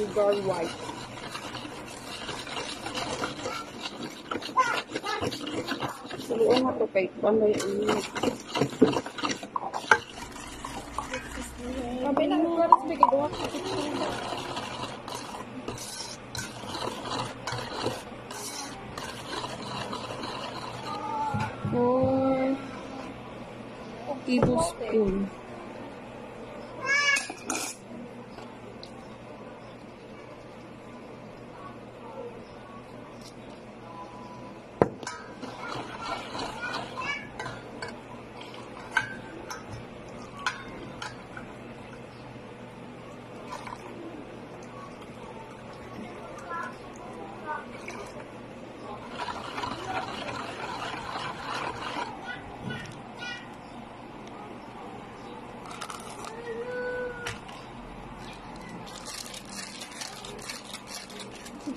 Sugar white. Suluan na to kay kuan ba yung init. Sabi na, oras ba gigawa ka? 4 tablespoon.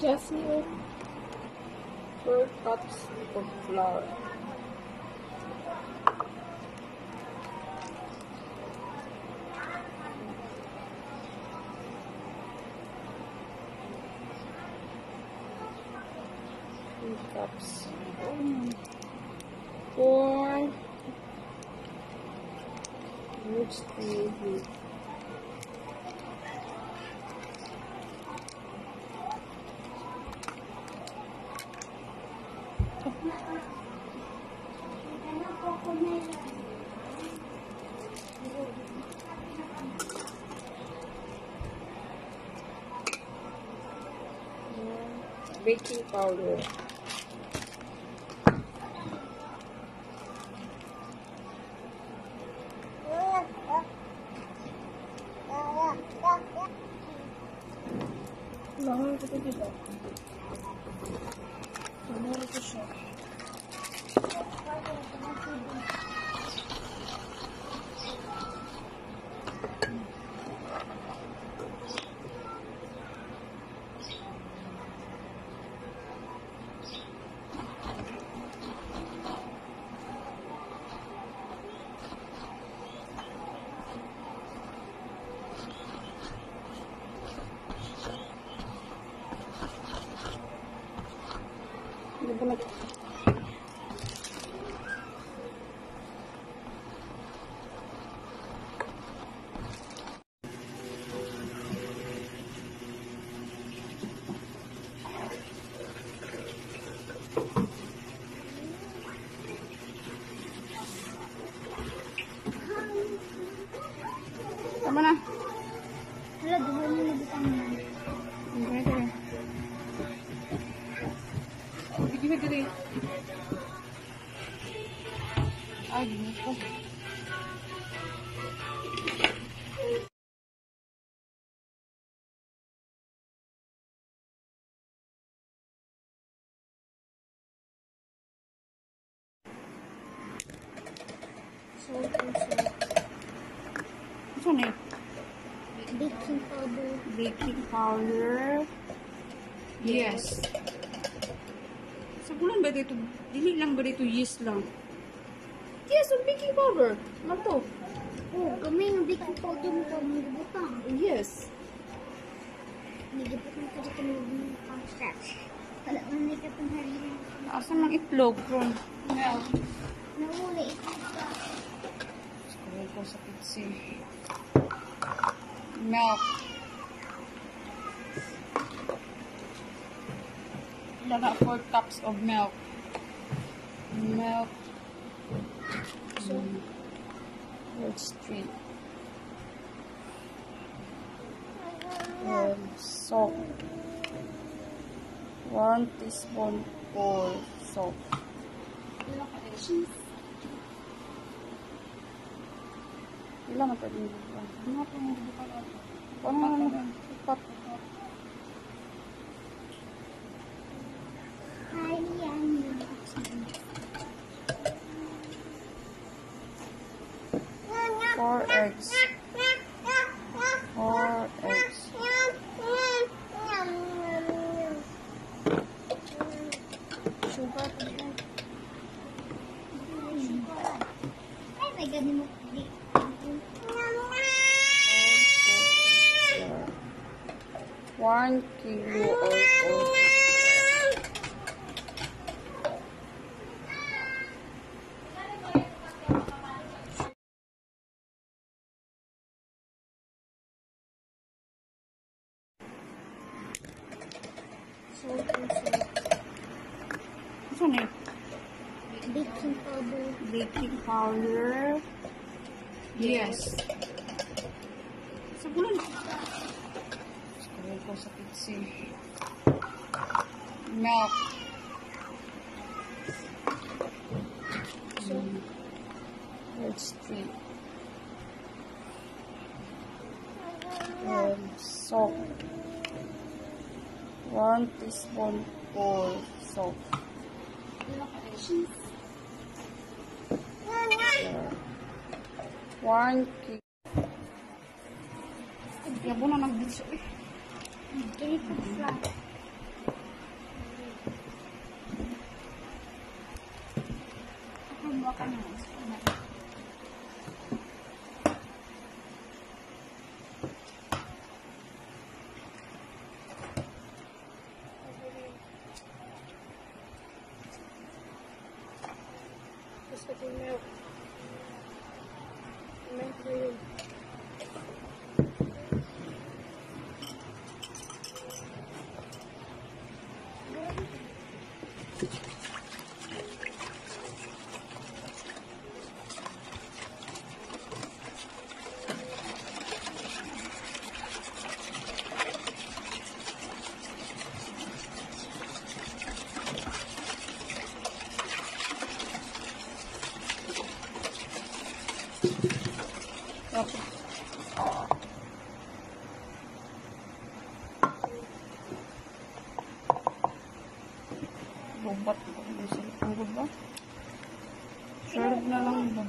Jessie, 4 cups of flour. 3 cups. 4. Which 3? Baking powder. Langan ko ito, diba? Tumuro ko siya. Hindi ba nag. Tama na. Hala, duha mo na butang na. Ang ganito eh. Bigyan mo dito. Ay, di ko. Salt and salt. Ano na yun? Baking powder. Baking powder. Yes. Sa bulan ba dito? Dili lang ba dito yeast lang? Yes, ang baking powder. Ano to? Oh, gamay ng baking powder mo pa mo butang. Yes. Nagibutang ka dito mo pang scratch. Wala man may katong harina. Asa ng itlog ron? Milk. Nauli ito pa. Siguro ko sa kitsi. Milk. Ilan 4 cups of milk. Milk. So, That's 3. Salt. 1 teaspoon for salt. Cheese. Ilan na pwede nyo ba? Ano pa yung butang natin? Ano ano? Pat. Hi, yan. 4 eggs. 4 eggs. Sugar pa siya. Ay, may ganun mo. Di. 1 1 kilo of Salt and salt. Saan eh? Baking powder. Baking powder. Yes. Sa bulan. Kaya ko sa kitsi. Milk. Let's see. Salt. 1 teaspoonful salt. Cheese. 1 kilo. Yabo na nag-bitch eh. Can you put flour? Ako ka na. Gusto ko milk. Milk na yun. Okay. Robot ko ang good ba? Serve na lang ba?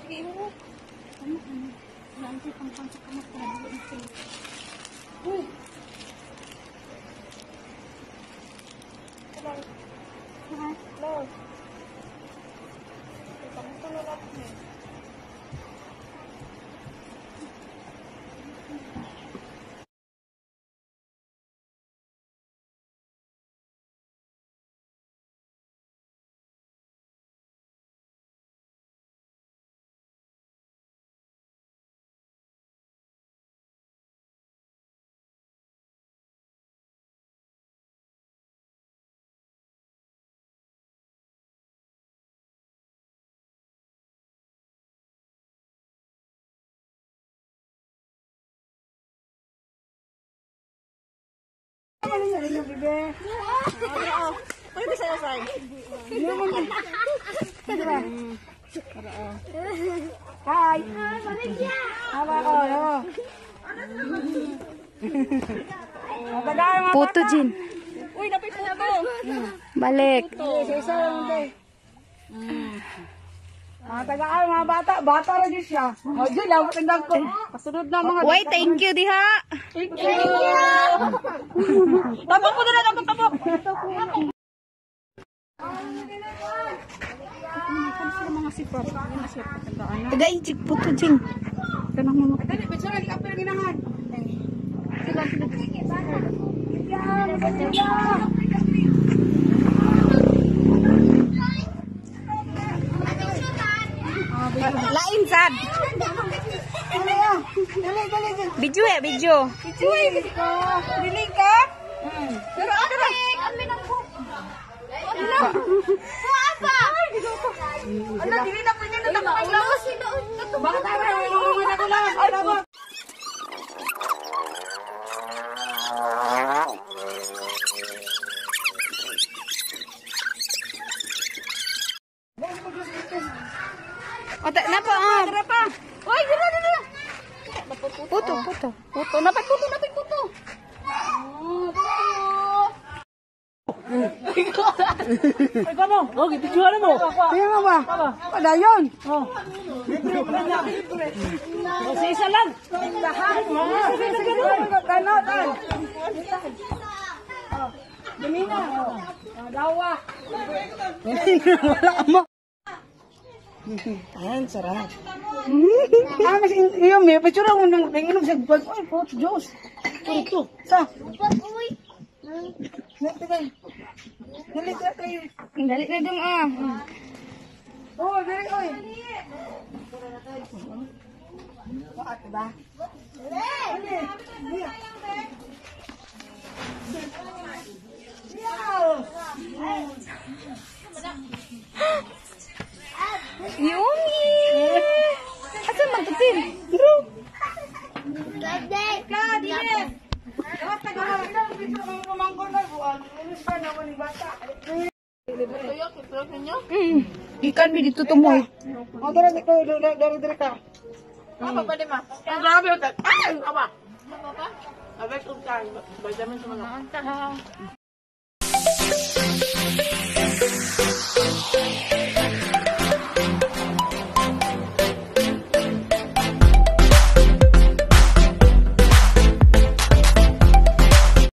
Sige, mo. Ano? Wala ang pang sa kamot ko. Uy! Ha? No. Hi! Puto, Jin. Uy, napay puto! Balik. Isa lang tayo. Mga tagaan, mga bata. Bata rin yun siya. O, Jill, lawat ang dagko. Kasunod na mga... Why, thank you, diha. Thank you! Tapok ko na lang, tapok, tapok! Mga sipat. Tagay, jig puto, Jin. Kanang mga... Dali, picture lagi apel ginahan. Sila sila. Lain, sad. Video eh, video. Video eh. Dili ka? Pero ano na? Ano? Ano, dili na pwede na takpan lang. Bakit tayo na ako lang? Ay, nako. Puto, puto. Puto, napay puto, napay puto. Oh, puto. Tingnan mo ba? Padayon. Oh. Sa isa lang. Lahat. Damina. Dawa. Wala mo. Ayan, sarap. Ah, mas iyo may picture ako nang tingin sa pag oy, pot Diyos. Ito. Sa. Uy. Dali Dali ka kayo. Dali na dong ah. Oh, dali oy. Waat ba? Dali. Dali. Yummy! Asa man to, Tin? Gade. Ikan mi dito tumoy. Oh, dali dali dali dali ka. Ang grabe, ay! Awa! Abet, utang. Vitamin sa mga.